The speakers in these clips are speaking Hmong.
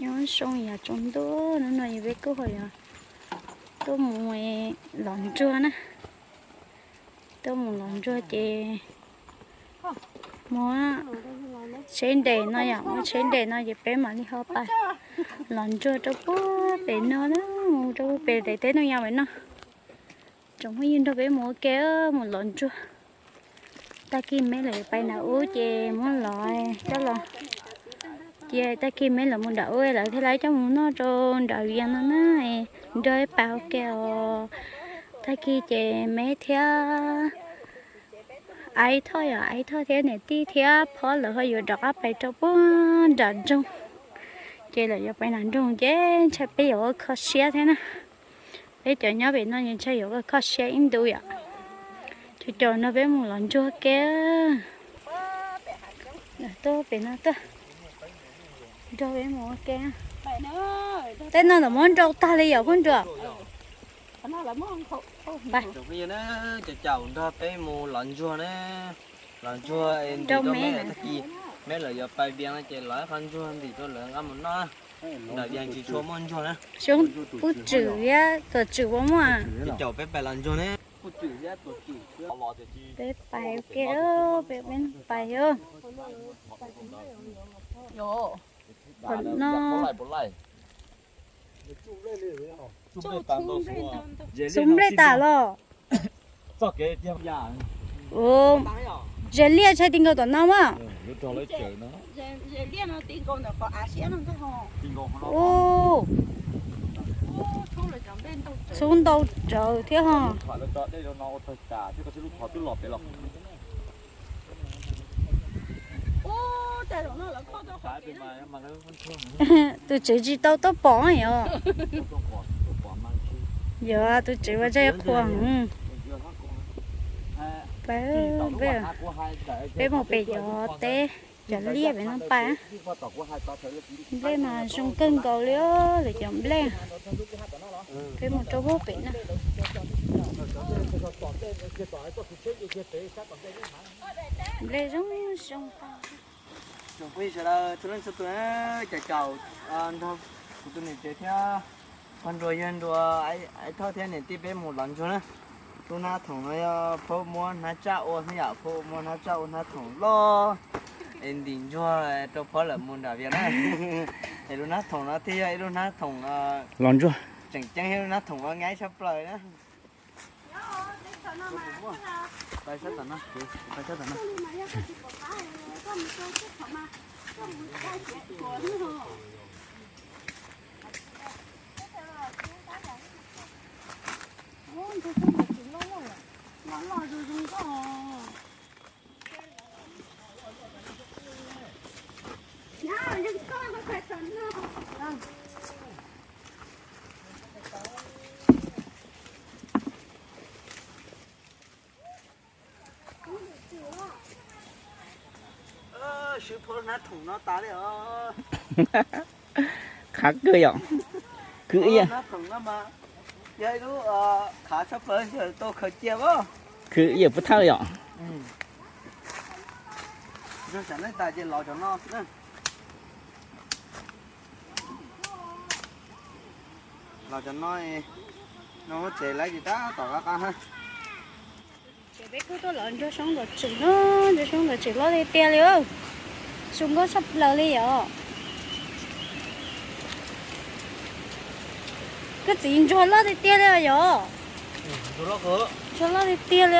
Nyob zoo yam tsaus ntuj, hnub no yog peb kuj ho yog tuaj mus los ntsuag na. Tuaj mus los ntsuag ces muab tsheb nres no yom, muab tsheb nres no ces peb mam li ho pais los ntsuag rau puag pem no na, mus rau puag pem daim teb no yog pem no. Tsoom phooj ywg nrog peb mus ua ke, mus los ntsuag. Tag kis me lawv yuav pais nram ub ces muab lov coj los cia, tag kis me lawv mus nram ub lawv thiaj li coj mus noj rau nram Vias no na. Nrog peb ua ke os. Tag kis ces me thiab Aiv Thoj yom, Aiv Thoj thiab niam tij thiab phob lawv ho yuav rov qab pais rau puag nram nroog. Ces lawv yuav pais nram nroog ces ntshai peb yuav ua kho siab thiab na. Peb cov nyob pem no ces ntshai yuav ua kho siab ib ntus yom. Cov cov no peb mus los ntsuag ke. Tuaj pem no tuaj, nrog peb mus ua ke. Tej no lawv muab nrau tag li yom Phooj Nruas? Cov caum nrog peb mus los ntsuag na. Los ntsuag ntim rau me, tag kis me lawv yuav pais Vias no ces los ib qho ntsuag ntim rau lawv nqa mus noj. Nram Vias tsis tshua muaj ntsuag na. Xyoob Pub Tswm thiab Tuam Tswm puas muaj? Cov caum peb pais los ntsuag na. Peb pais ua ke, peb pais os. Qhov no xub nplej tas los. Ua, zes liaj ntshai ti nkaus tom no mas. Ua, txhub ntau rawv thiab ho. Tus tswv tsis tau tuaj pom yom. Yog tus tswv ua zaj qhuas. Peb mus pem cov teb, cov liaj pem no pais. Nplej mas zoo kawg nkaus li, lawv cov nplej. Peb mus rau puag pem na. Nplej zoo zoo. Tsoom phooj ywg sawv daws txhua leej txhua tus, cov caum nrog kuv tus niam tsev thiab pog Nruas, yawg Nruas, Aiv Thoj thiab niam tij peb mus los ntsuag na. Lub hnab thoom no yog phauj muab hnab tsaj ua xwb yom, phauj muab hnab tsaj ua hnab thoom loj es ntim ntsuag rau phauj lawv mus nram Vias na. Es lub hnab thoom no thiaj yog ib lub hnab thoom los ntsuag, tseem ceeb ib lub hnab thoom ua nyaib tshaj plaws na. Pais sab tom no, pais sab tom no. Sib phab hnab thoom no tas li os. Qhab kawg yom. Khwv ib yam, hnab thoom no mas yog ib lub qhab tshaj plaws yog tau khaws cia as. Khwv ib yam pub thawj yom. Yog xyov nej tas ces los cov no xwb na. Los cov no, no muab tsev lawm ces tab tom qab qab na. Ces peb kuj tuaj los ntsuag xyoob ntuas tswm no, ntsuag xyoob ntuas tswm loj tiag tiag li. Zoo nkauj tshaj plaws li yom. Koj txiv, ntsuag loj tiag tiag li yom. Ntsuag loj tiag tiag li.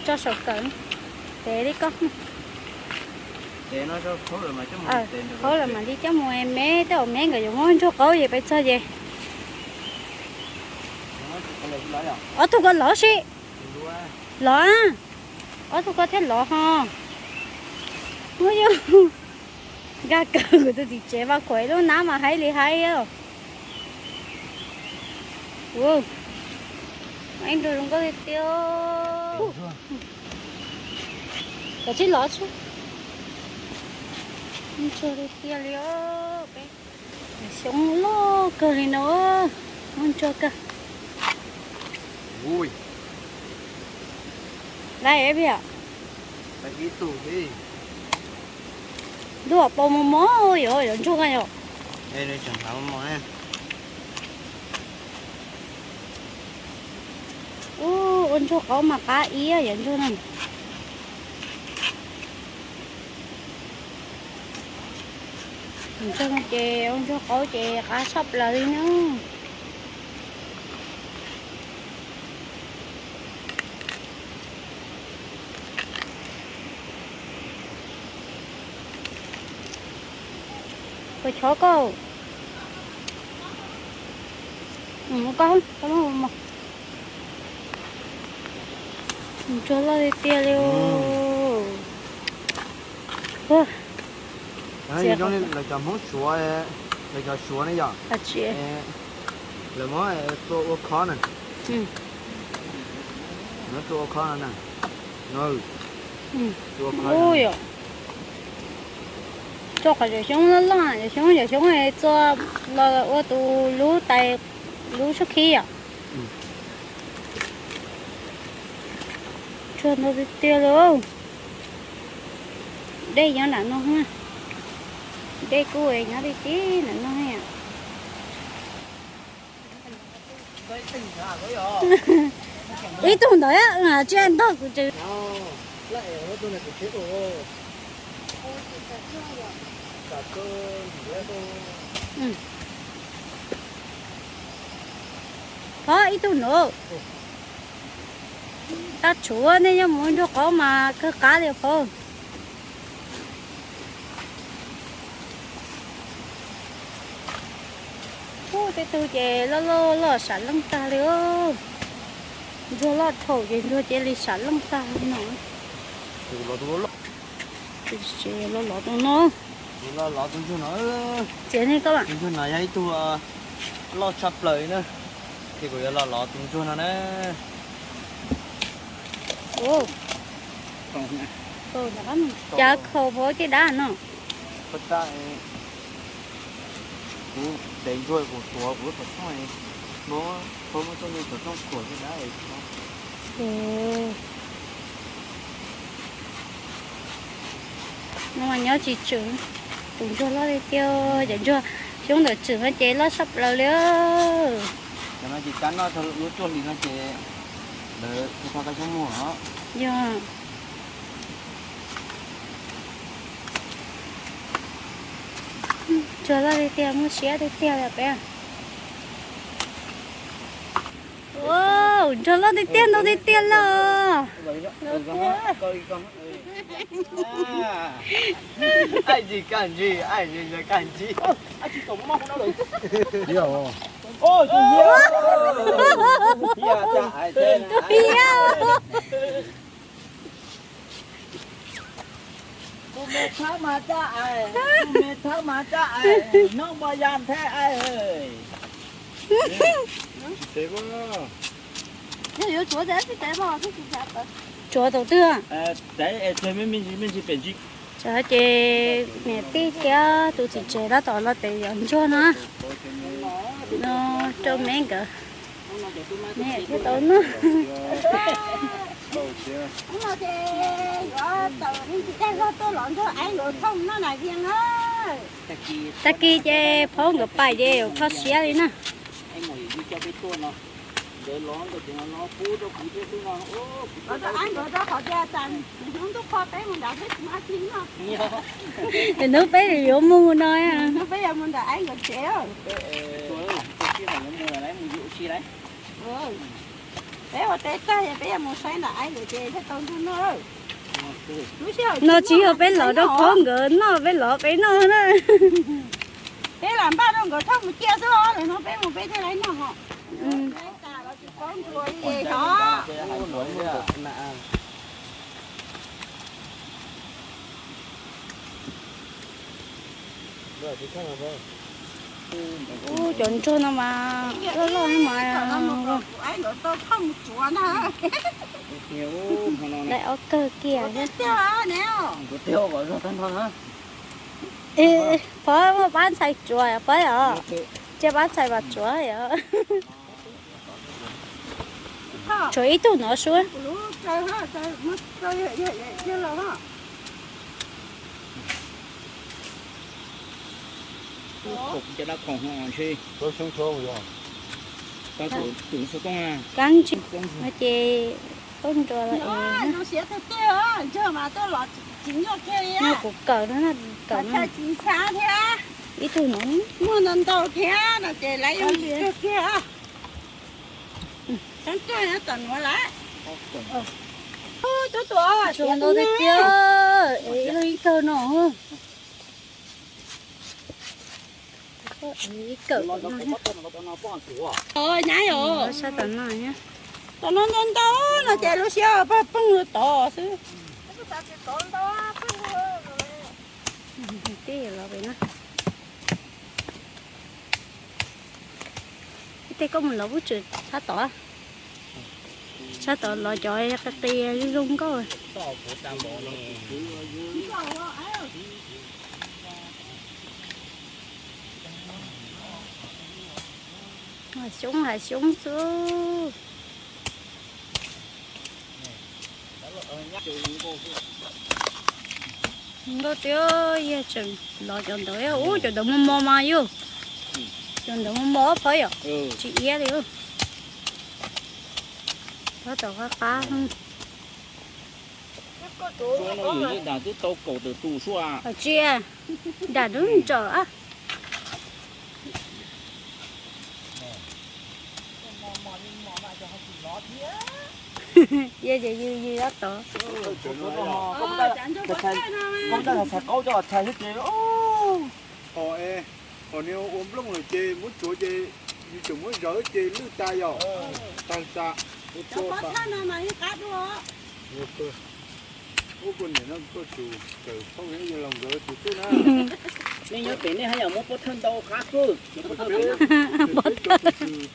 Tso saum kawm, tev li koj. Hauv lawm mam li coj mus me, tej zaum me nkawd yuav muab ntsuag qaub ces pais txog ces. Ob tug ko lov si. Lov, ob tug ko thiaj lov ho. Ua yog nkag kawg kuv tus txiv tsev mas khuam ib lub hnab mas haib li haib. Ua, ib nrog zoo nkauj tiag tiag. Kav tsij lov tso. Ntsuag tiag tiag li os. Xyoob loj kawg li no. Muaj ntsuag kawg. Laiv ib pliag. Laiv ib tug li. Ntuj, pom mos mos yom, yog ntsuag yom. Ua ntsuag qaub mas qab ib yam ntsuag na. Ntsuag no ces ua ntsuag qaub ces qab tshaj plaws li na. Puas chov koj? Koj, koj muab mus. Ntsuag loj tiag tiag li. Lawv cov Hmoob Suav, lawv cov Suav ne yom, lawv muab tua ua khob na. Muab tua ua khob no na. Tso qhov yawm xyoob loj loj, yawm xyoob, yawm xyoob txua los ua tus lub tais, lub sab khib yom. Ntsuag ntau tiag tiag li. Dej nyob nram no, dej kuj nyob tib tib nram no. Ib tug ntawd tsis ntog kuv tsev. Pov ib tug nov. Tab tshuav nej nyob mus ntsuag qaub mas kawg qab li pov. Ub, tej tug ces loj loj loj sam leej tag li. Ntsuag loj dhau ces ntsuag cia li sam leej tag li no. Los los tus no. Los los tus ntsuag no. Txiav nej koj. Tus ntsuag no yog ib tug loj tshaj plaws na. Ces kuv yuav los los tus ntsuag no na. Cas khaus pov tej dab no. Kuv dev ntsuag kuv tuav kuv lub qhov rooj, muab pov muab txoj niag qhov rooj kuam tej dab. No mas nyob tsis tswm, tus ntsuag loj tiag tiag, cov ntsuag xyoob ntawm tswm no ces loj tshaj plaws li. Cov no ces kab noj txog lub cuaj hlis no ces lawv tau kab xyoob muag os. Yog. Ntsuag loj tiag tiag, muaj siab tiag tiag li peb. Ntsuag loj tiag tiag, ntau tiag tiag los. Tus me thab mas caj ais, tus me thab mas caj ais, nyob npua ya ntheb ais. Tsuav tau twg? Tsuav tau twg? Ces niam tij thiab tus txiv tsev tab tom los pem yos ntsuag na. No rau me nkawd, me thiaj tau noj. Tag kis ces phob nkawd pais ces yuav kho siab li na. Hnub peb yuav mus no. Peb yuav mus ntawm Aib nkawd tsev. Peb ua teb tag peb yuav mus saib ntawm Aib nkawd tsev thiaj tau ntuj noj. No tsis yog peb los rau phob nkawd noj, peb los peb noj na. Peb lam npaj rau nkawd thauj mus cia xwb os, lwm hnub peb mus peb thiaj li noj os. Ub, cov ntsuag no mas loj loj mas. Daim ob kawg kiag thiab. Phob muaj pab ntxhais tsuav pab os. Cia pab ntxhais mas tsuav yom. Tshuav ib tug no sub. Cov dab khoom ntshe. Kab ntsis no ces tub nrua los es no kuv kawm no, kawm no. Ib tug no muaj ntau ntau thiab no ces lawv yuav kiag. Cov ntsuag nyob tom nuav lawm. Ntsuag ntau tiag tiag, es ib leeg ib kawm no. Ib kawm tom no, sab tom no. Tom no ntau ntau no ces lub siab pheej pheej rau tod xwb. Tij los pem no. Ib teg koj mus lov bub tswm sab tod. Sab tod lov cov qis qis zoo zoo nkauj. Hav xyoob hav xyoob xwb. Nkauj tiag, yog tseem lov cov ntawd, ub, cov ntawd mos mos mas yog. Cov ntawd mos mos phab yom, tsis iab li. Phab tom qab qab. Tsis, dam dub ntsawm. Yog ces yws yws ob tod. Txhais qaub coj txhais xwb ces. Qhov, qhov niag ua nplooj lawm ces muab tsuav ces yus tseem muab zawv ces lwj tas yom. Tag tas. Ua koj niam no koj tus kawm thauj yog los nkawd tus twg na. Nej nyob pem nej haj yam muab pob thawj ntau qab kawg. Peb cov tus twg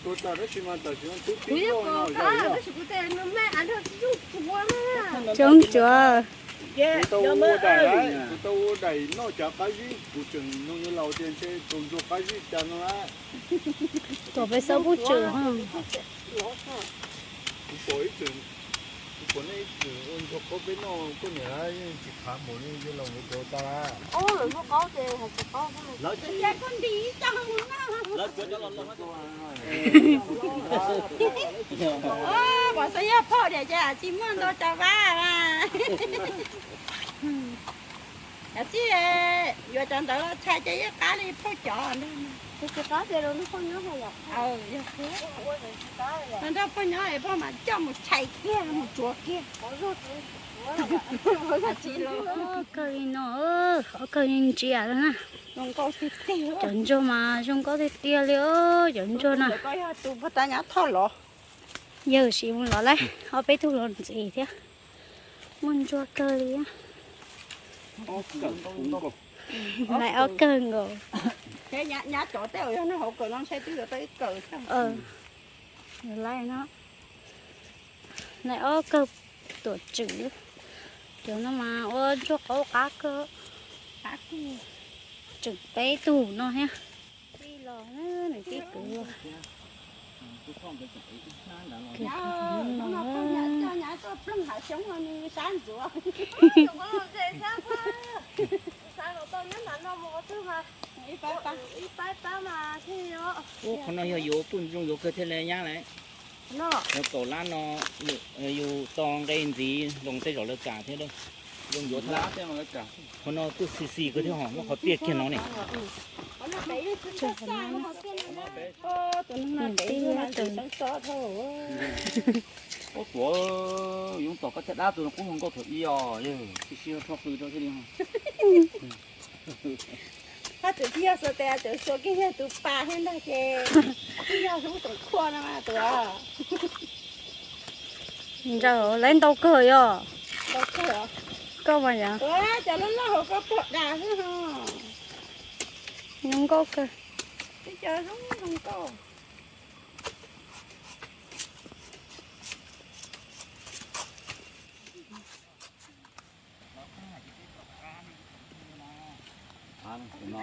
tuag tas tab sis mas tam sim no twb pib noj no zaum. Coob tsuav. Kuv tau ua daim, kuv tau ua daim noj cov qab zib, kuv tseem nug yawg laus tias ntshe tau ntsuag qab zib cas no na. Tuam peb xab pub tswm. Kuv pom ib txwm, kuv pom nej ib txwm ua ntsuag qaub peb noj, koj niam yeej tsis khav npaum li yawg laus nkawd tuag tas. Lawv tsuav cov los los. Pom xav yog phauj tias cas tsis muaj ntau cov vab. Yog tsis yuav cov ntawd los tshais ces yeej qab li phauj cov. Tsis qab tias rau nrog phauj nyob hos yom. Nrog phauj nyob es phauj mas coj mus tshais kiag mus tsuav kiag. Kawg li no, ob kawg li ntsia na. Cov ntsuag mas zoo nkauj tiag tiag li, cov ntsuag na. Yawg sim mus los lawm, ob peb tug los ntxiv thiab. Muaj ntsuag kawg li. Lawv ob kawg nkaus. Lawv ob kawg tuam tswm. Cov no mas ua ntsuag qaub qab kawg. Tseem peb tug no thiab. Tij los nws tij kwv. Ua qhov no yog yuav poj ntxoog yuav kawg thiaj li nyab lawm. Yog kaum lab no yus tso nqe ntxiv zoo tej zaum lawv kam thiab. Zoo yuav thiab. Qhov no kuj xis xis kawg thiab hos, muab qhov tiaj kiag no ne. Ua tuav, yoov tom koj caj dab tus no qub zoo nkauj thaum ub os, yog tsis sib rho qw rau thiaj li. Hab tseem tsis yog xuas tes, tseem xuas kiag yog tus pas thiab ntag ces, tsis yog hlub toom khuaj no mas tus. Ntsaws lawv ntau kawg yog. Koj mas yog. Cov loj loj hauv koj pom das xwb ho. Zoo nkauj kawg. Tib co zoo zoo nkauj.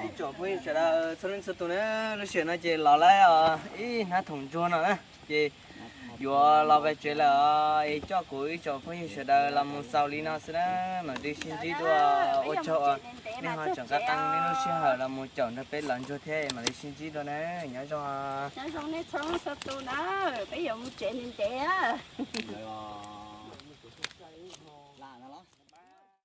Ib tsoom phooj ywg sawv daws txhua leej txhua tus na, lub sij hawm no ces los lawm os, ib hnab thoom ntsuag no na, ces Yuav los pem tsev lawm, es coj kuv ib tsoom phooj ywg sawv daws los mus xaus li no xwb na, mam li sib ntsib dua. Ua tsaug nej ho tseem nqa tau nej lub sij hawm los mus caum nrog peb los ntsuag thiab, mam li sib ntsib dua na. Nyob zoo. Nyob zoo nej txhua leej txhua tus na, peb yuav mus tsev ntev ntev.